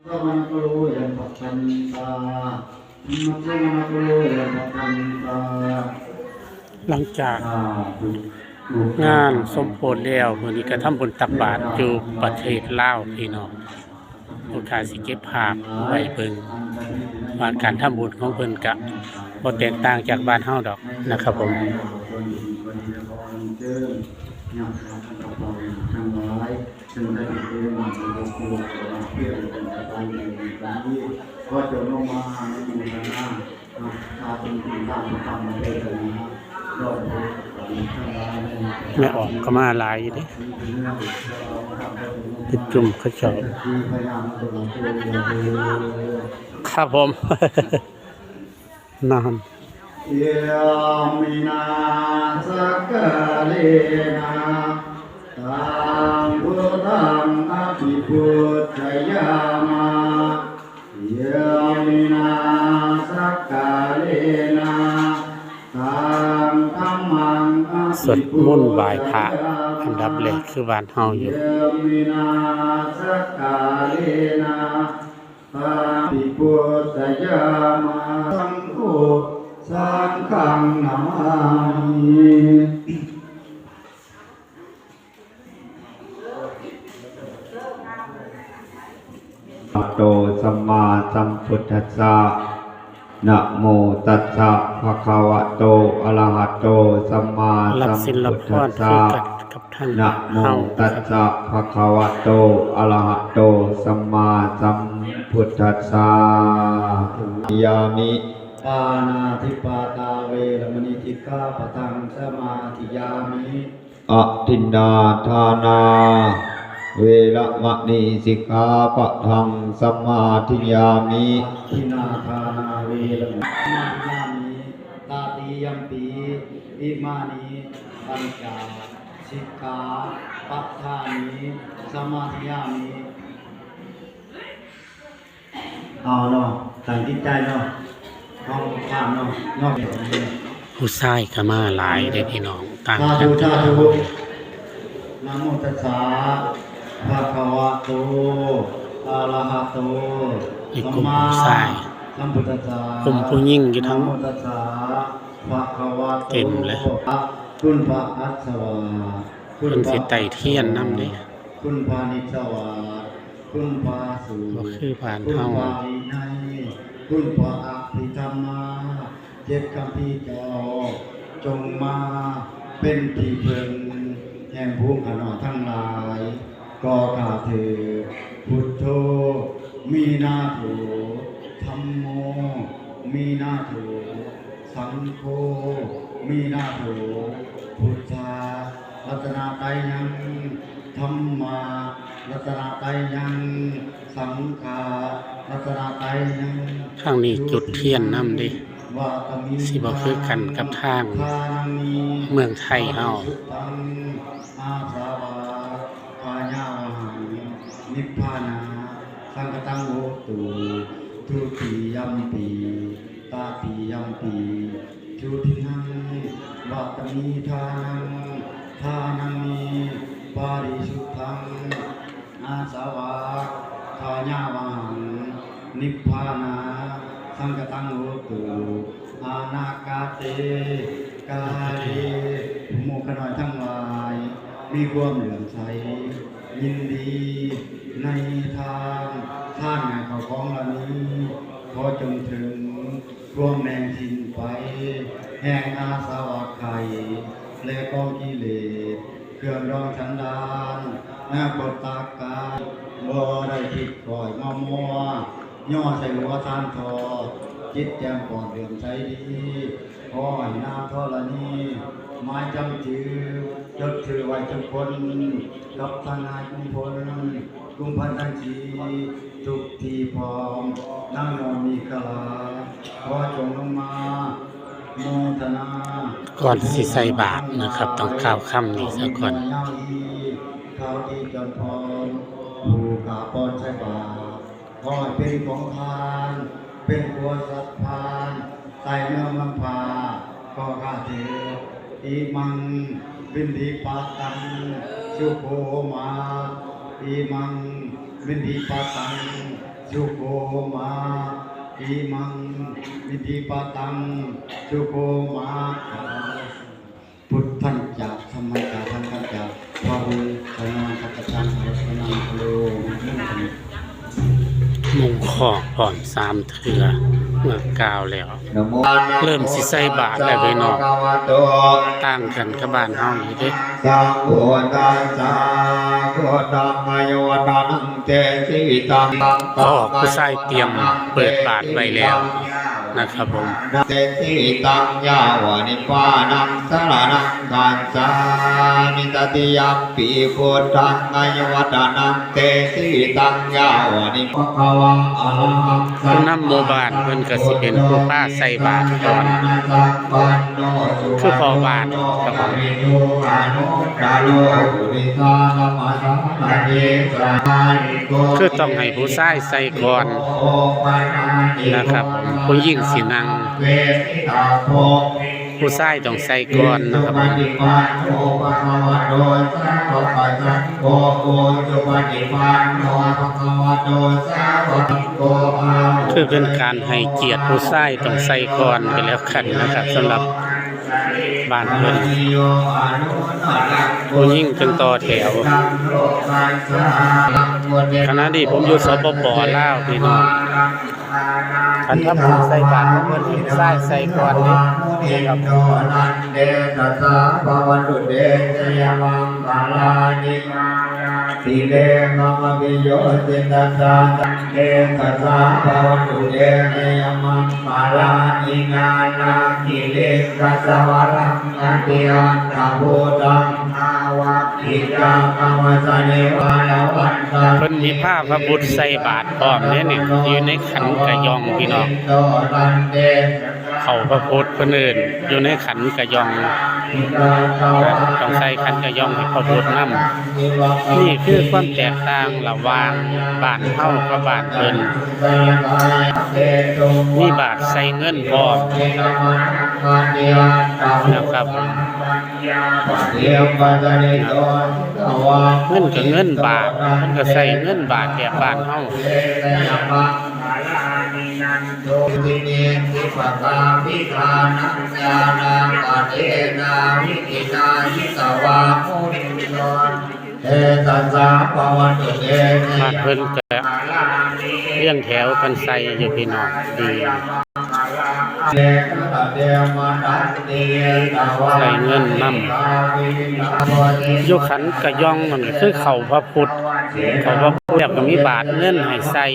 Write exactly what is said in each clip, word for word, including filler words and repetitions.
Samaṇakulo yaṃ bhadantā, dhammasamaṇakulo yaṃ bhadantā. หลังจากงานสมโภชแล้ว มื้อนี้ก็ทำบุญตักบาตรอยู่ประเทศลาวพี่น้อง ผู้ข้าสิเก็บภาพไว้เบิ่งว่าการทำบุญของเพิ่นก็บ่แตกต่างจากบ้านเฮาดอกนะครับผม ซึ่งได้เป็นเรื่องของตัวเพียงเป็นประการเดียวกันนี้ ก็จงลงมาในหมู่คณะ อาเป็นที่ตั้งประจำมาด้วยกันนะ รอดพ้นจากทั้งหลาย แม่ออกก็มาหลายอยู่เด้ เป็นกลุ่มเขาเจ้า ที่พยายามตัวเราตัวเอง ครับผม นั่น Iminā sakkārena taṃ buddhaṃ abhipūjayāma. Iminā sakkārena taṃ dhammaṃ abhipūjayāma. สวดมนต์ไหว้พระ อันดับแรกคือบ้านเฮาอยู่ Iminā sakkārena taṃ abhipūjayāma. Saṅgho, saṅghaṃ namāmi. Arahato sammāsambuddhassa. Namo tassa bhagavato arahato รับศีลรับพรคือกันกับท่าน sammāsambuddhassa. Namo เฮา tassa bhagavato arahato sammāsambuddhassa. Yāmi. Pāṇātipātā veramaṇī sikkhāpadaṃ samādiyāmi. Adinnādānā veramaṇī sikkhāpadaṃ samādiyāmi. Adinnādānā veramaṇī samādiyāmi. Tatiyampi imāni pañca sikkhāpadāni samādiyāmi. เอาเนาะ ตั้งจิตใจเนาะ เอาข้ามเนาะ นอกจากนี้ ผู้ชายก็มาหลายเด้พี่น้อง ต่าง สา กัน ธุ สาธุ Namo tassa bhagavato arahato มีกลุ่มผู้ชาย sammāsambuddhassa. กลุ่มผู้หญิงอยู่ทั้ง Namo tassa bhagavato เต็มเลย คุณพระอัศวา เพิ่นสิไต้เทียนนำเด้ คุณพระนิสวาส คุณพระสูตร บ่คือบ้านเฮา คุณพระวินัย คุณพระอภิธรรมา เจ็ดคัมภีร์เจ้า จงมาเป็นที่พึ่งแห่งพวกข้าน้อยทั้งหลาย ก็ข้าเถิด พุทโธ มีนาโถ ธัมโม มีนาโถ สังโฆ มีนาโถ พุทธา รัตนไตรยัง ธัมมา รัตนไตรยัง สังฆา รัตนไตรยัง ทางนี้จุดเทียนนำเด้ สิบ่คือกันกับทางเมืองไทยเฮา อาสวะ ขายาวหัง นิพพานา สังคตังโหตุ ทุติยมปี ตติยมปี ทุตินัง วัตมิ ทานัง ทานัง นิ ปาริสุทธัง อาสวะ ขายาวหัง นิพพานา สังคตังโหตุ อานาคาเต กาเล หมู่ข้าน้อยทั้งหลาย มีความเลื่อมใส ยินดี ในทาน ทานแห่งข้าวของเหล่านี้ ขอจงถึง ความแห้งสิ้นไป แห่งอาสวะไข และกองกิเลส เครื่องดองสันดาน นักบทตากาย บ่ได้คิดคอยมามัว ย่อใส่หัวทานทอด จิตแจ่มปลอดเลื่อมใสดี ขอให้นางธรณี หมายจำจือ จดชื่อไว้ทุกคน กับทนายกรุงพล กรุงพันธ์ทั้งสี่ ทุกที่พร้อม นางนอนมีคลา ขอจงลงมา โมทนา ก่อนสิใส่บาตรนะครับ ต้องกล่าวคำนี้ซะก่อน ข่าวดีจนพร ผู้กาปอนใส่บาตร ขอให้เป็นของทาน เป็นครัวสัตว์ทาน ใส่เนื้อมันพา ก็ข้าเถิด อิมัง วินดีปาตัง สุโขมา อิมัง วินดีปาตัง สุโขมา อิมัง นิธิปตัง สุโขมา พุทธัญจะ ธัมมัญจะ สังฆัญจะ พะหุง สะนัง สักกะจัง สะนัง โล มุงคอกพร้อมสามเทื่อ เมื่อกล่าวแล้ว เริ่มสิใส่บาตรแล้วพี่น้อง ต่างกันกับบ้านเฮาอยู่เด้ สัมพุทธัสสะ พุทธัง อภิวาทะนัง เตสิตัง ขอผู้ชายเตรียมเปิดบาตรไว้แล้วนะครับผม เตสิตัง ยาวะนิพพานัง สรณังคัจฉามิ ตติยัมปิ พุทธัง อภิวาทะนัง เตสิตัง ยาวะนิพพา ภะคะวา อะระหัง สัมมา ผู้นำหมู่บ้านเพิ่นก็สิเป็นผู้พาใส่บาตรก่อน คือพ่อบ้านครับผม คือต้องให้ผู้ชายใส่ก่อนนะครับผม ผู้หญิงสินั่ง ผู้ชายต้องใส่ก่อนนะครับผม คือเป็นการให้เกียรติผู้ชายต้องใส่ก่อนก็แล้วกันนะครับ สำหรับบ้านเพิ่น ผู้หญิงจึงต่อแถว ขณะนี้ผมอยู่ สปป ลาว พี่น้อง คันทำบุญใส่บาตรของเพิ่นนี่ ผู้ชายใส่ก่อนเด้ นี่ครับ เตสะสะ ภะวันตุ เต ชะยะมังคะลานิ นารา ทิเร กะมะ ปิโย จิตตัสสะ เตสะสะ ภะวันตุ เต ชะยะมังคะลานิ นารา ทิเร กะสะวะรัง อติอัตถะภูตัง อาวัคคิจัง กะมะ สะเนวะ ละวันตัง เพิ่นมีพาพระพุทธใส่บาตรพร้อมเด้นี่ อยู่ในขันกะยองพี่น้อง โต ตันเต เข้าพระพุทธเพิ่นเอิ้นอยู่ในขันกะยอง ต้องใส่ขันกะยองให้พระพุทธนำ นี่คือความแตกต่างระหว่างบ้านเฮากับบ้านเพิ่น มีบาตรใส่เงินพร้อมนะครับ เงินก็เงินบาท มันก็ใส่เงินบาทแบบบ้านเฮา บ้านเพิ่นก็เรียงแถวกันใส่อยู่พี่น้อง ดี ใส่เงินนำ อยู่ขันกะยองนั่นก็คือเข้าพระพุทธ เข้าพระพุทธแล้วก็มีบาตรเงินให้ใส่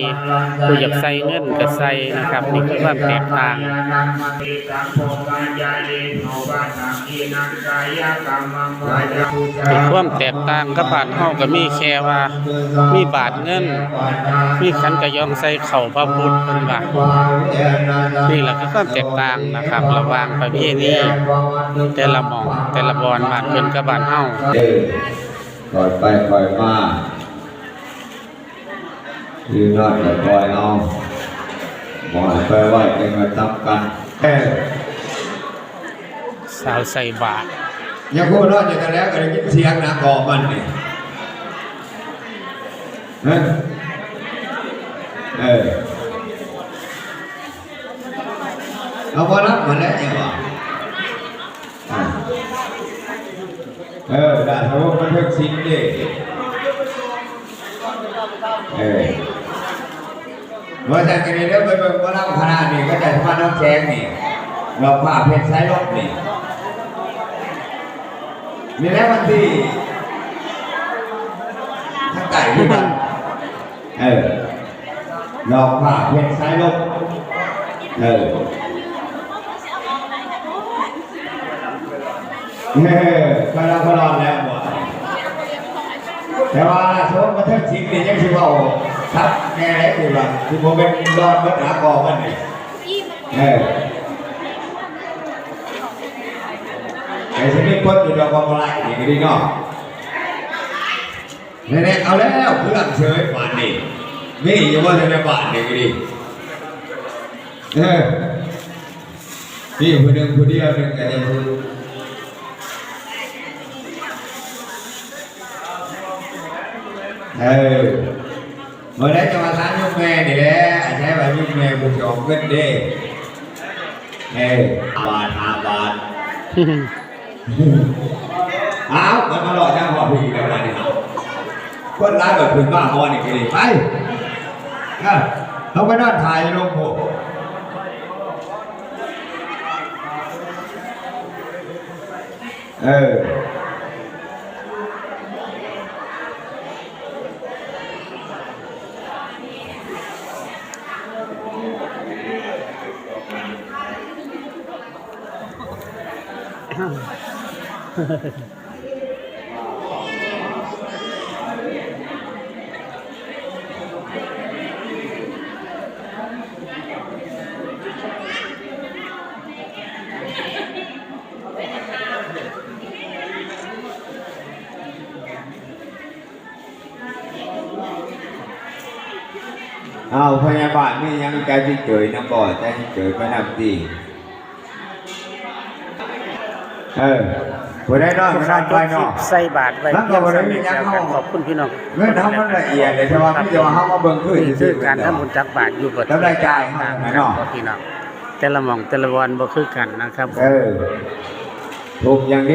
ผู้อยากใส่เงินก็ใส่นะครับ นี่คือความแตกต่าง ความแตกต่างกับบ้านเฮาก็มีแค่ว่า มีบาตรเงิน มีขันกะยองใส่เข้าพระพุทธเพิ่นว่า นี่แหละคือความแตกต่างนะครับ ระหว่างประเพณีแต่ละหม่องแต่ละบ่อน บ้านเพิ่นกับบ้านเฮา เออ ค่อยไปค่อยมา อยู่นอนก็ค่อยเอา บ่ให้ไปไว้จั่งว่าจับกัน เออ สาวใส่บาตร อย่าพูดเนาะ จะแต่แล้วก็ได้ยินเสียงนะ กองมันนี่ เออ เออ เอาบ่รับมาแล้วเนี่ยว่ะ อ่ะ เออ ด่าทะลุบันทึกสินดิ เออ ว่าแต่กันนี้แล้วไปเบิ่งหมอลำคณะนี่ ก็จะมาน้ำแข็งนี่ ดอกผ้าเพชรสายลมนี่ นี่แหละวันที่ ทั้งไก่ที่มัน เออ ดอกผ้าเพชรสายลม เออ เออ พลังพลอนแล้วบ่ แต่ว่าสมบัติสิงห์นี่ยังสิเว้าครับ แน่เลยคือว่า คือผมเป็นรอดเบิดหากองมันนี่ เออ ไอ้สิมีคนอยู่ดอกบัวไล่นี่ก็ดีเนาะ นี่ๆ เอาแล้ว เพื่อนเฉย บ้านนี่ มีอยู่ว่าในบ้านนี่ก็ดี เออ มีผู้หนึ่งผู้เดียวหนึ่งก็ได้รู้ เออ เมื่อใดจะมาทานยก แม่นี่แหละ อาศัยว่ามีแม่ผู้จองเงินเด้ เออ ห้าบาท ห้าบาท เอา มันมาหลอกย่างพ่อพี่แล้วนะนี่ คนร้ายแบบพื้นบ้าพ่อนี่ก็ดี ไป เออ เขาไปนอนถ่ายลงโพธิ์ เออ เอาพยาบาลนี่ยังใจที่เจยนะบ่ใจที่เจยไปนำดี เออ ผู้ใดนอนก็นอนไปเนาะ ใส่บาตรไว้ แล้วก็บ่ได้มีหยัง เพียงส่ำนี้ เฮา ขอบคุณพี่น้อง เงินเฮามันละเอียดเลย แต่ว่ามีแต่ว่าเฮามาเบิ่งคือ นี่คือการทำบุญตักบาตรอยู่ประเทศ แล้วได้จ่ายเฮาน่ะเนาะ พี่น้อง แต่ละหม่องแต่ละบ่อนบ่คือกันนะครับ เออ ทุกอย่างเดียว